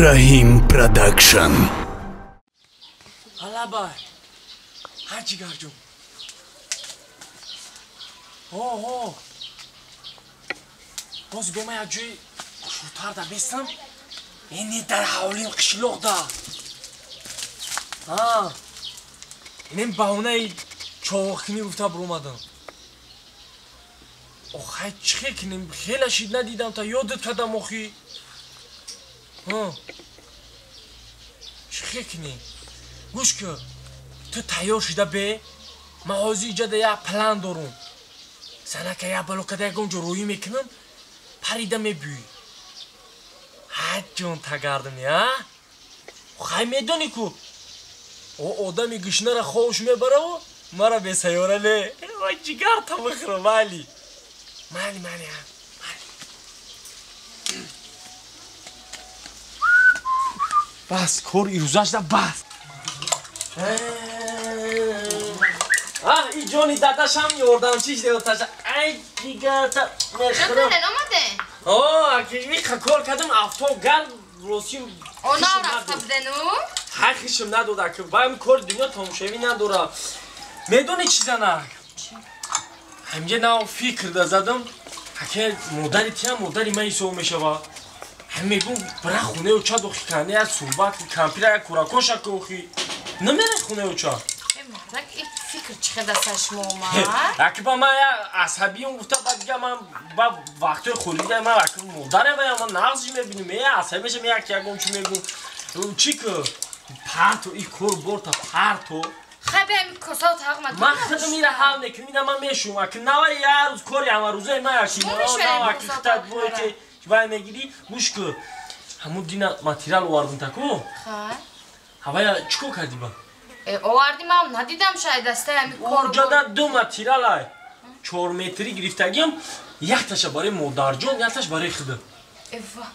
Раҳим Продакшн. Алабай. Ҳа ҷигарҷон. Ҳо, ҳо. Боз бема як ҷои хушрӯтар да бестам. Ини дар ҳавлим қишлоқ да. Ҳа. Инем баҳонаи чоғкунӣ гуфта биромадам. Охай чӣ хел кунем? Хела шид надидам та ёдат кардам охи. Ҳа. Чӣ хел кунем? Гӯш кун. Ту тайёр шида бе. Ман ҳозир иҷода як план дорум. Занака як бало када ягон ҷо роҳӣ мекунам, парида мебӯӣ. Ҳа ҷон тагардами, а? Хай медонӣ ку? О одами гушнара ховш мебараву мара бесайёра не. Вай ҷигар та бихӯра, майли. Майли, майли, а. Майли. Бас, кор ирӯзашда бас. А, и ҷони дадашам ёрдамчиш деоташа. Ай ҷигарта мехӯрам. Чӣ омаде? О, аки кор кардам, авто гар росим. Она рафта будену? Ҳай хишм надода, ки вайм кори дунё тамошавӣ надора. Медонӣ чӣ занак? Ҳамҷа нав фикр да задам, аке модари тиам модари ман ҳисоб мешава. Ҳам мегум бира хонаи оча дохи кане як суҳбат кампира як куракоша охи. Намерай хонаи оча. Мардак, ин фикр чӣ хел дасташ шумо омад? Аки ба ман як асабиям гуфта, баъд дига ман ба вақтҳои холида ман аки модаре вая ман нағзш мебинам, е асабӣ мешам, як ягон чӣ мегум. Чӣ ки? Парто, и кор борта парто. Хай бе ами косао тағ мад. Ман худам ира ҳал мекунам, ина ман мешум. Аки нава як рӯз кори ҳамарӯзаи ман якши. Нава аки хитат бой ки вай мегирӣ, гӯш ку. Ҳамун дина материал овардам таку. Хай. Ҳавая чӣ кор кардӣ ба? Овардим ам надидам шай дастаи ами кор. Уҷада ду материал ай. 4 метрӣ гирифтагиам, якташа барои модарҷон, якташ барои худам. Эва.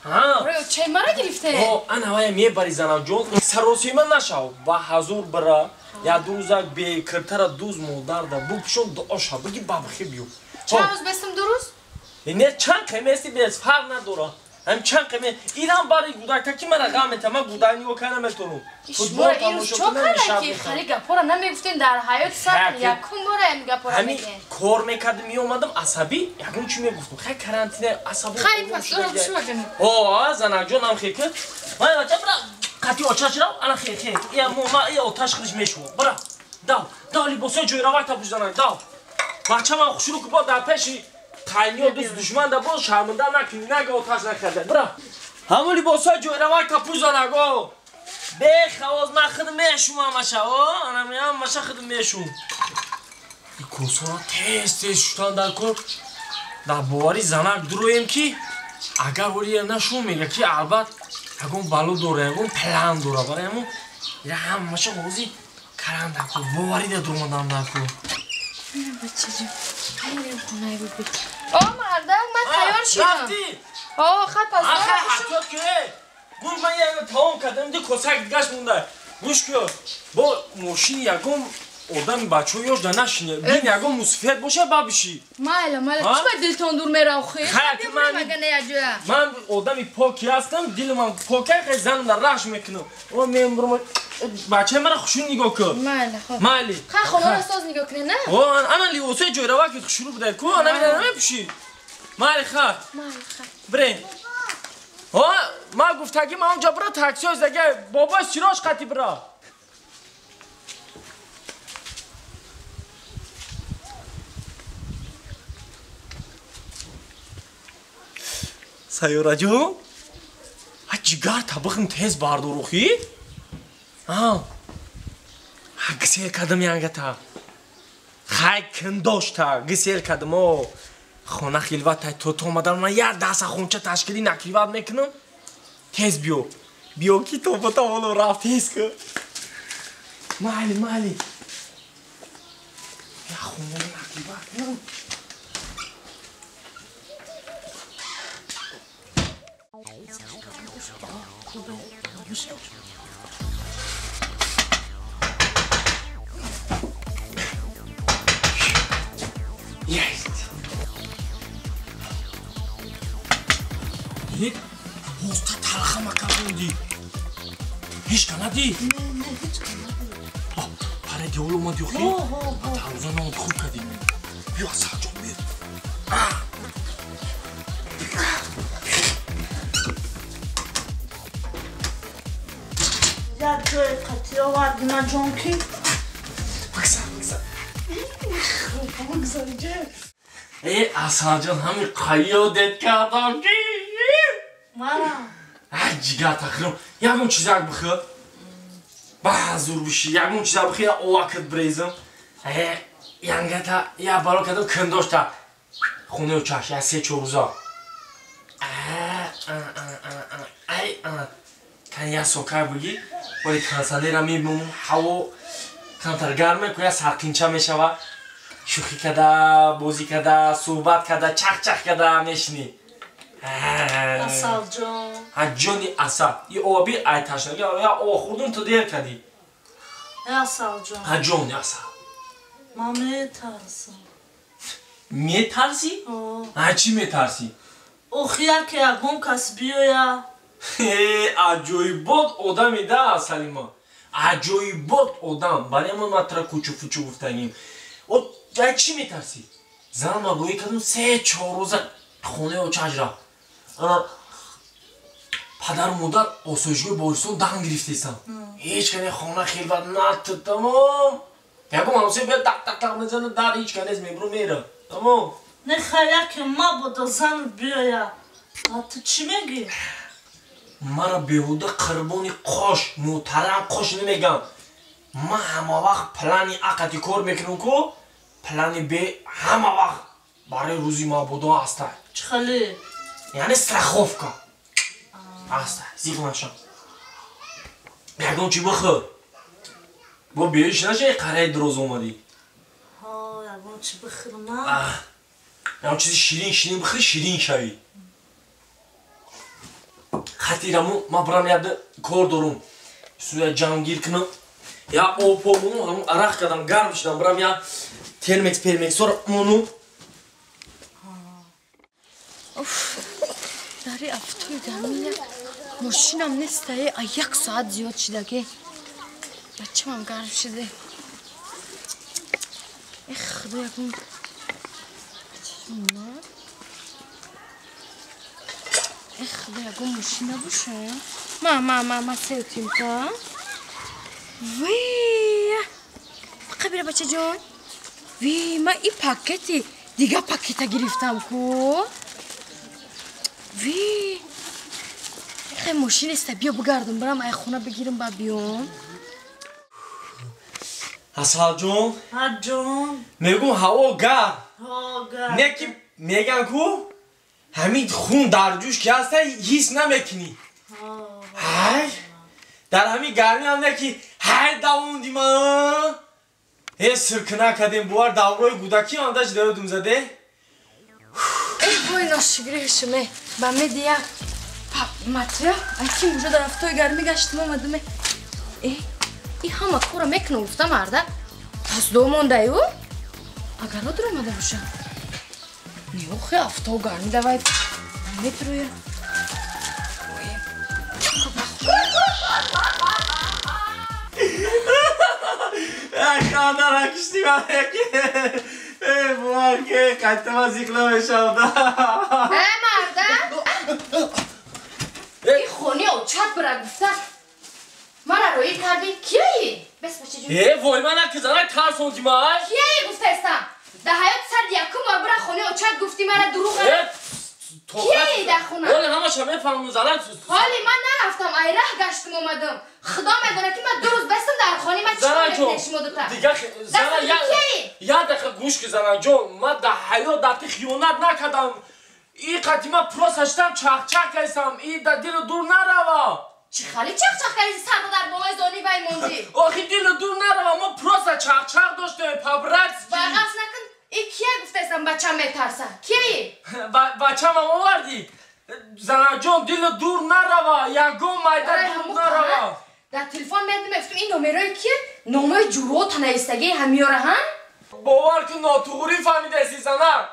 Ҳа. Барои чай мара гирифте? О, ана вая мебари занавҷон, саросима нашав, ба ҳазур бира, як ду рӯзак бекиртара дуз модарда бупӯшон дуоша, биги бабхи биё. Чанд рӯз бестам ду рӯз? Не, чанд қимести бес, фарқ надора. Ҳам чанд қиме, ирам бари гудакта ки мара ғам мета, ман гудак нигоҳ карда наметавонам. Футбол тамошо кунам, ки хеле гапора намегуфтем дар ҳаёт сар якум бора ин гапора мегӯем. Ҳамин кор мекардам, меомадам асабӣ, ягон чӣ мегуфтам. Хай карантина асабӣ. Хай пас дорам чӣ мекунем? О, занакҷон ҳам хел кун. Ман бача бира қати очаш рав, ана хел хел. Я мо ма я оташ худаш мешува. Бира. Дав, дав либосои ҷойравак та пӯш занак, дав. Бача ман хушрӯ ки бо дар пеши қайниё дӯст душман да боз шарманда накунӣ, нага оташ накарда. Бира. Ҳамун либосои ҷойравак та пӯш занак, о. Бехавоз ман худам мешум ҳамаша, о, ана ҳамаша худам мешум. И косора тез тез шутан дар кор. Дар бовари занак дуроем ки агар ҳолия нашум мега ки албат ягон бало дора, ягон план дора. Барои ҳамун ира ҳамаша ҳозир каран дар кор, боварӣ да дуромадан дар кор. Бачаҷон, мерем хонаи биби. О, мардак, ман тайёр шудам. Рафтӣ? О, хай пас. Хай ҳатто ки гӯш ман яна тамом кардам, ди косак дигаш монда. Гӯш ку, бо мошини ягон одами бачаҳо ёш да нашине. Бин ягон мусофират боша бабиши. Майла, майла, чӣ ба дилтон дур мерав хи? Ман одами поки ҳастам, дилман пока, хай занам дар рашк мекунам. О, мембурам. Бачаи мара хушрӯ нигоҳ кун. Майла, хоб. Майли. Хай хонаро соз нигоҳ кунед, на? О, ана либосои ҷойравак хушрӯ будай ку, ана мина намепӯшӣ. Майли, хай. Майли, хай. Бирен. О, ман гуфтагӣ ман онҷа бира таксиҳо зага, бобои сирош қати бира. Сайёраҷон, ҳа ҷигар табихм тез бардорухӣ? А, ҳа гисел кардам янгата. Хай кин дошта, гисел кардам, о. Хона хилват тай то омадан ман як даста хонча ташкилӣ накливат мекунам. Тез биё. Биё ки то ба тавоно рафт тез ку. Майли, майли. Я хона накливат кунам. Есть. Боз та талха макам. Тарсонди. Ҳеч ка надӣ? Не, ҳеч ка надӣ. Паре диёл омадӣ охи? Дарвоза наомадӣ, хуб кардӣ. Биё, Асалҷон, биё. Як ҷое қатӣ оварди маҷон ки? Бигзар, бигзар. Бигзар, ҷе. Э, Асалҷон, ҳами қайёдет кардам ки? Мара. Ай, ҷигар тахирам. Ягон чизак бихӯр. Ба зур биши, ягон чизак бихӯр, я овакат брезам. Э, янгата, я бало кардам кандошта. Хонаи чаш, я 3-4 рӯза. Ай, кан я сокар бигӣ, вале кондиционера мебинам, ҳаво камтар гарм мекунад, я сарқинча мешава. Шӯхӣ карда, бозӣ карда, суҳбат карда, чах-чах карда мешинӣ. Асалҷон. Ҳа, ҷони асал. И оби ай ташнагӣ, я об хӯрдум, ту дер кардӣ. Асалҷон. Ҳа, ҷони асал. Ман метарсам. Метарсӣ? Ҳа, чӣ метарсӣ? Охи яке ягон кас биёя. Аҷоибот одами да, Салима. Аҷоибот одам. Барои ман матра кучу-фучу гуфтагим. Ай чӣ метарсӣ? Занам агоҳӣ кардам, 3-4 рӯза хонаи очааш рафт. Падару модар осоишгоҳи Боваристон дан гирифтесам. Ҳеҷ кане хона хилват нату, тамом. Ягон ҳамсоя биёд тақ-тақ-тақ мезанад, дар ҳеҷ ка нест, мебуру мера. Тамом. Не, хай яке мабодо зан биёя. А ту чӣ мегӣ? Мара беҳуда қурбони қош, муҳтарам қош намегам. Ман ҳама вақт плани А қати кор мекунам ку, плани Б ҳама вақт барои рӯзи мабодо ҳаста. Чӣ хеле? Яъне страховка. Аста, зиқ наша. Ягон чӣ бихӯр. Бо беҳуш наша, қараи дроз омадӣ. Ҳо, ягон чӣ бихӯрам? Ягон чизи ширин ширин бихӯр, ширин шавӣ. Хатираму ман бирам як кор дорум. Суя ҷамгир кунам. Я об поб монум, ҳамун арақ кардам, гарм шудам, бирам я термекс пермексора монум. Дари афтои гармӣ як мошинам нестае, а 1 соат зиёд шидаге. Бачамам гарм шиде. Эх, худо, ягон эх, худо, ягон мошин набоша. Ма, ма, ма, ма, сеутимта. Ви, қабира бачаҷон. Ви, ма и пакети, дига пакета гирифтам ку. Ви, хай мошин неста, биё бигардам, барам ай хона бигирам, ба биём. Асалҷон. Ҳа, ҷон. Мегӯм ҳаво гарм. Ҳо, гарм. Не ки меган ку, ҳамин хун дар ҷӯш ки ҳаста, ҳис намекунӣ. Ҳай, дар ҳамин гармӣ ҳам не ки ҳай давонди ман. Э, сиркина кардем, бовар даврои кӯдакӣ ҳам дашт дародум заде. Эй, вой, ношигиришме. Ба меди як матря, ай ки мужа дар афтои гармӣ гаштим омадаме. Э, и ҳама кора мекунам гуфта марда. Пасдо мондаю? Агар одр омада боша. Не, охи, афто гармӣ давай метроя. Ай, хандара кишти маки. Э, буваке, қайтама зиқ намешавда. Э, марда? И хони очат бира гуфта. Мара роӣ кардӣ, кияи? Бес бачаҷон. Э, вой, мана ки занак тарсонди май. Кияи гуфтаестам? Дар ҳаёт сад якум бор бира хони очат гуфтӣ, мара дурӯғ. Кияи дар хона? Ҳоли ҳамаша мефаҳмам, занак. Ҳоли ман нарафтам, ай раҳ гаштум омадам. Худо медонад ки ман 2 рӯз бастам дар хони, ман чӣ кор мекунем шумо дута? Дига зана, як дақиқа гӯш ки, занаҷон, ман дар ҳаёт дар ти хиёнат накардам. И қати ман просто шитам чахчах кардам, и дар дилу дур нарава. Чӣ хали чахчах кардӣ, сарда дар болои зони вай мондӣ? Охи дилу дур нарава, мо просто чахчах доштем, по-братски. Бағаф накун, и кия гуфтаестам бачам метарса? Кияи? Бачамам овардӣ. Занаҷон, дилу дур нарава, ягон майда дур нарава. Дар телефон медидим, мегуфтам ин номерои кия? Номои ҷуръота наистагии ҳамиёра, ҳа? Бовар кун, нотуғурӣ фаҳмидаси, занак.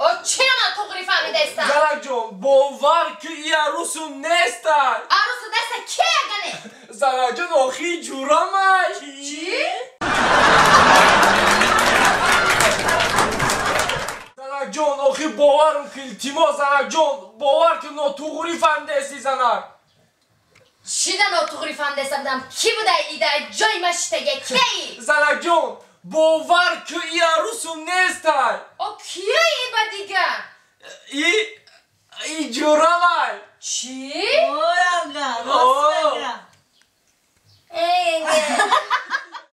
О чиро ман туғри фаҳмидаистам? Занакҷон, бовар ки и арӯсум нестай. Арӯсу неста ки ягане? Занакҷон, охи ҷурамай. Чӣ? Занакҷон, охи боварм ки, илтимос, занакҷон, бовар ки нотуғрӣ фаҳмидаисти, занак. Чӣ да нотуғрӣ фаҳмидаиста будам? Кӣ будай ида ҷои ма шитага? Кияи? Занакҷон, бовар ки и арӯсум нестай. О кияи ба дига? И ҷурамай. Чӣ?